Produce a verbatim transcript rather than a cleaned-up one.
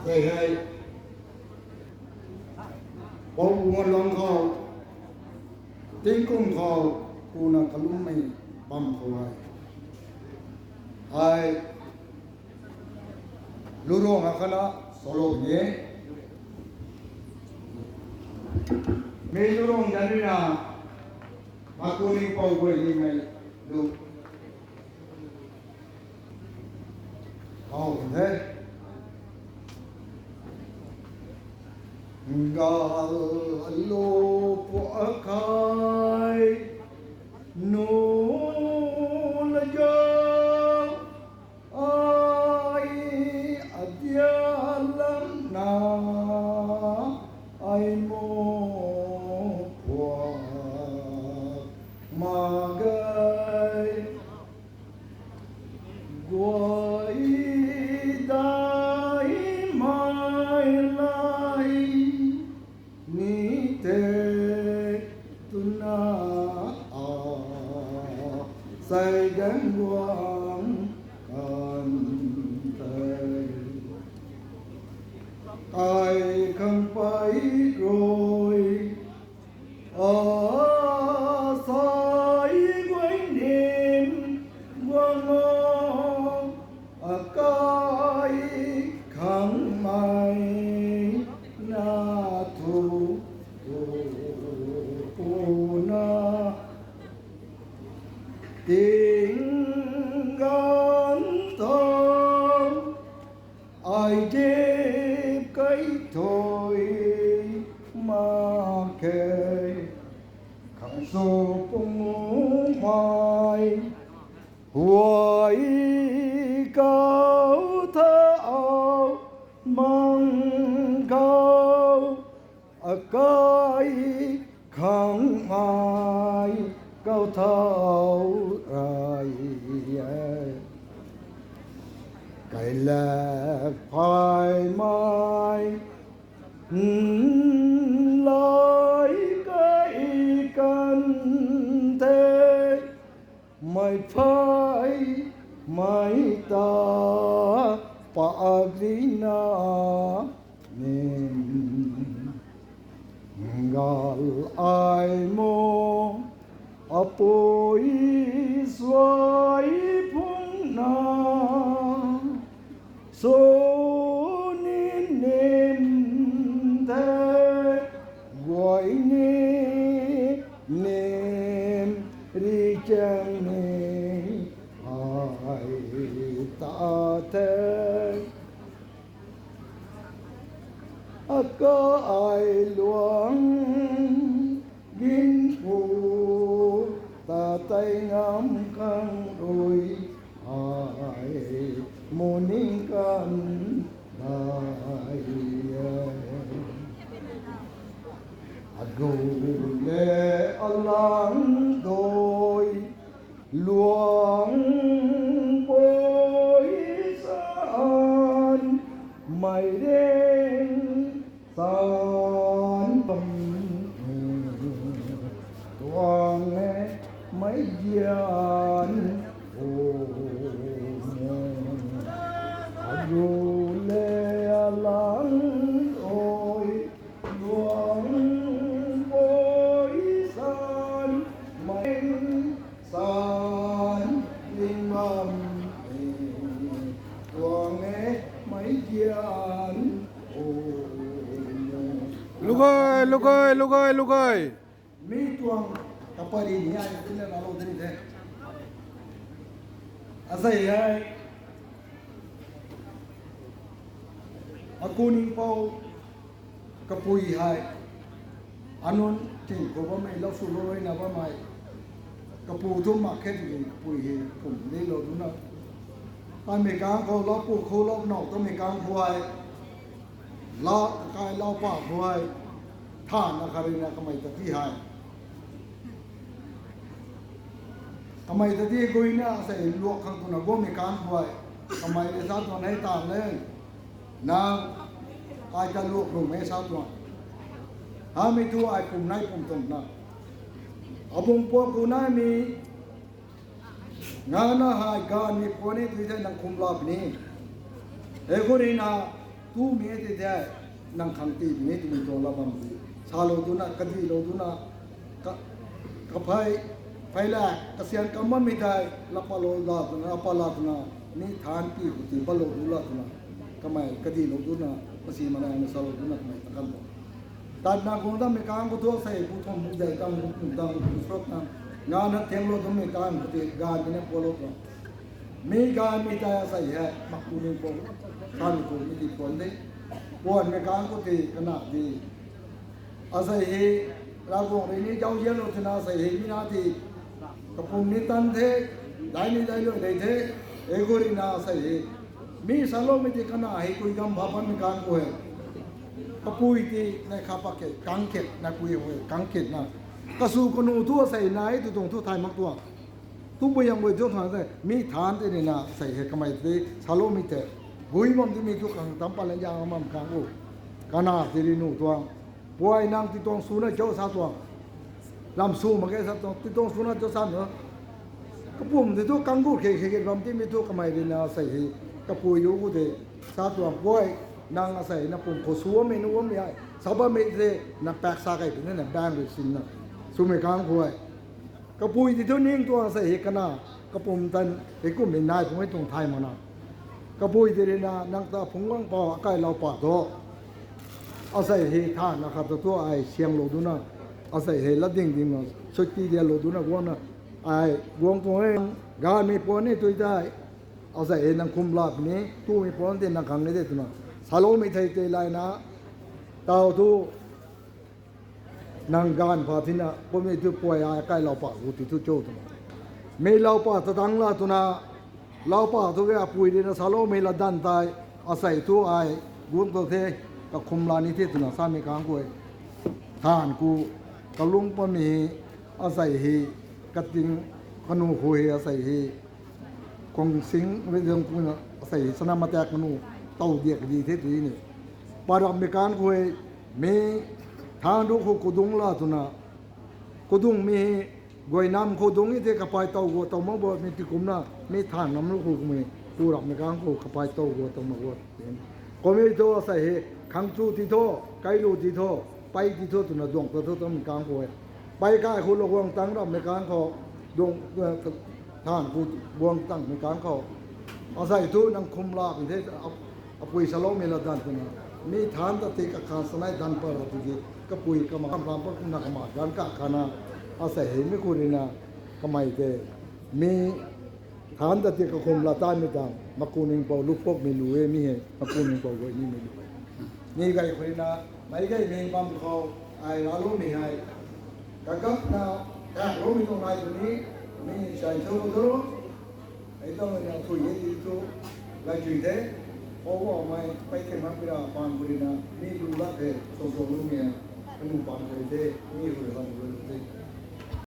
Hei hei, Pou Guanglong khou, tingkum khou, kuna kalummei bam khou hei. Ai, Lurong akhat na, solo ni. Mei Lurong dan rui na, Makuning Pou Guay ni mei lu. Hau the. Gal lo pu akai, nu la jao, ai adia lam na, ai mo pua ma gay. Guay dai mai lai ni te tuna a, sai gan guang kan te. Ai khang pai rui, a sai guay nim guang o, akai khang mai na thu, thu puna ting gan tho. Ai dip kai thoi mak khe, khang su pung mai. Huai kau thau mang kau, akai khang mai kau thau rai e. Kai lak phay mai, nlai kai kan the, mei phay mei ta paak ri na nim. Gal ai mo, apui suai phung na, so ni nim the, guay ni nim ri chang ni ai ta the. Aka ai luang gin pu ta tei ngam khang rui ai muning kan dai e. Agu le alang doi luang poi san mei reng san pam tuang e mei dian o. Agu le alang doi luang poi san mei san ling bam e tuang e mei dian o. Lugay, lugay, lugay, lugay. Mi tuang kapari ni ai tina na lo dini the. Asei hei, Akuning Pou kapui hei, anun ting khou bammei, lau sw lou ruina bammei, kapu thu mak khe tiki kapui hei kum ni lou duna. Tanmei kang khou lau pu khou lau now tanmei kang khou hei, lau kakai lau pa khou hei, than na kharina kamei ta ti hei. Kamei ta ti guina sei luak khang twna guangmei kan khou hei. Kamei le sa tuang hei tan le. Nang ai ta luak lungmei sa tuang. Hamei thu ai pum nai pum tuang na. Abung puak ku nai mi. Ngana hei ganv ni puan ni tui thei nang khum lap ni. Hei khou rui na, Tumei e ti the, nang khang tii puni twmei tuang lat bam di. Salou duna, kadihlou duna, ka, kaphey, phey la, kasian kam bammei tei, lat patlou la twna, lat pat la twna, mi than pi khou ti patlou du la twna, kamei kadihlou duna, masi manang na salou duna kamei ta kan bo. Tatna guang dammei kang khou thu asei bu thum bu dei kang bu kum dang bu srok na, nga na theng lou dammei kang khou ti gan mi na pualou tuang. Mi gan mi tei asei hei, mak ku ni puan, khan ku mi ti puan de. Puanmei kang khou ti kana di. Asei hei, Ravguangc rui ni zauzianlou tina asei hei, mi na ti, kapum ni tan the, dai ni dai lou dei the, e khou rui na asei hei. Mi saloumei ti kana hei, kui gam bha bammei kang khou hei. Kapui ti, nai kha pak ke, kang khet, nai pui hei, kang khet na. Kasu kanu thu asei nai, tu tuang thu thay mak tuang. Tu bu yang bu thu thay the, mi than ti ni na, asei hei kamei ti, saloumei tei. Gui bam ti mi thu kang tam pat le yang bam kang khou. Kana ti ri nuh tuang. Puay nang ti tuang suna cho sa tuang. Lam su mak ge sa tuang, ti tuang suna cho sa na. Kapum ti thu kang gu khe khe khe bam ti mi thu kamei rui na asei hei. Kapui lu gu de sa tuang puay. Nang asei na pum khou su bammei nu bammei ai. Sa bammei te na pak sa kai puni na bang rui sin na. Swmei kang khou ai. Kapui ti thu ning tuang asei hei kana. Kapum tan hei kummei nai pumei tuang thay mak na. Kapui ti rui na nang ta phungc guang pau akai lau pa thu. Asei hei thanna khat ta thu ai sianglou duna. Asei hei lat ding ding na. Sut ti dianlou duna guangna. Ai guang tuang e. Ganmei puan ni tui tei. Asei hei nang khum la puni. Tumei puan ti nang khang ni de twna. Saloumei thei tei layna. Tau thu. Nang ganv pha thina, kummei thu puay ai kai lau pa gu ti thu cho twna. Mei lau pa ta tang la twna, lau pa thu ge apui rui na saloumei latdanv tei, asei thu ai, guang tou the, kakhum la ni the twna samei kang khou e. Than khou, kalung pamei, asei hei, kating, kanu khou hei, asei hei, Kong sing rui zang kuna asei hei sana matak kanu tow diak di the tui ni. Pat rapmei kang khou e, mi than ru khou kadung la twna. Kadungmei hei, guay nam khou dung e the kapai tow gua tow mak bo mi ti kumna, mi than nam ru khou kummei, ku rapmei kang khou kapai tow gua tow mak gua. Kummei thu asei hei, khang chu ti tho, kai lu ti tho, pei ti tho twna duang ta tho twmei kang khou e. Pei kai khou lou guang tang rapmei kang khou, duang, than khou guang tangmei kang khou. Asei thu nang khum la pun the, apui saloumei latdanv twna. Mi than ta ti kakhan sanei danv pat ra tiki, kapui kama kam ram pat kumna kama ganv ka khana. Asei hei mi khou rui na, kamei tei. Mi than ta ti kakhum la tanmei tang, maku ningpou lupokmei lu e mi hei, maku ningpou guay nimei lu e. Mi gay khou rui na, meic gaymei bam khou, ai raloumei hei. Kagapna, kaloumei tuang nai tw ni, mi sai thu tu. Ei tuang na thui e ti thu, lai thui the. Khou guangmei, pei the mak pi ra paan khou rui na, mi lu lat the, sou sou lumei, kanu paan khou the, mi hu lat lu the.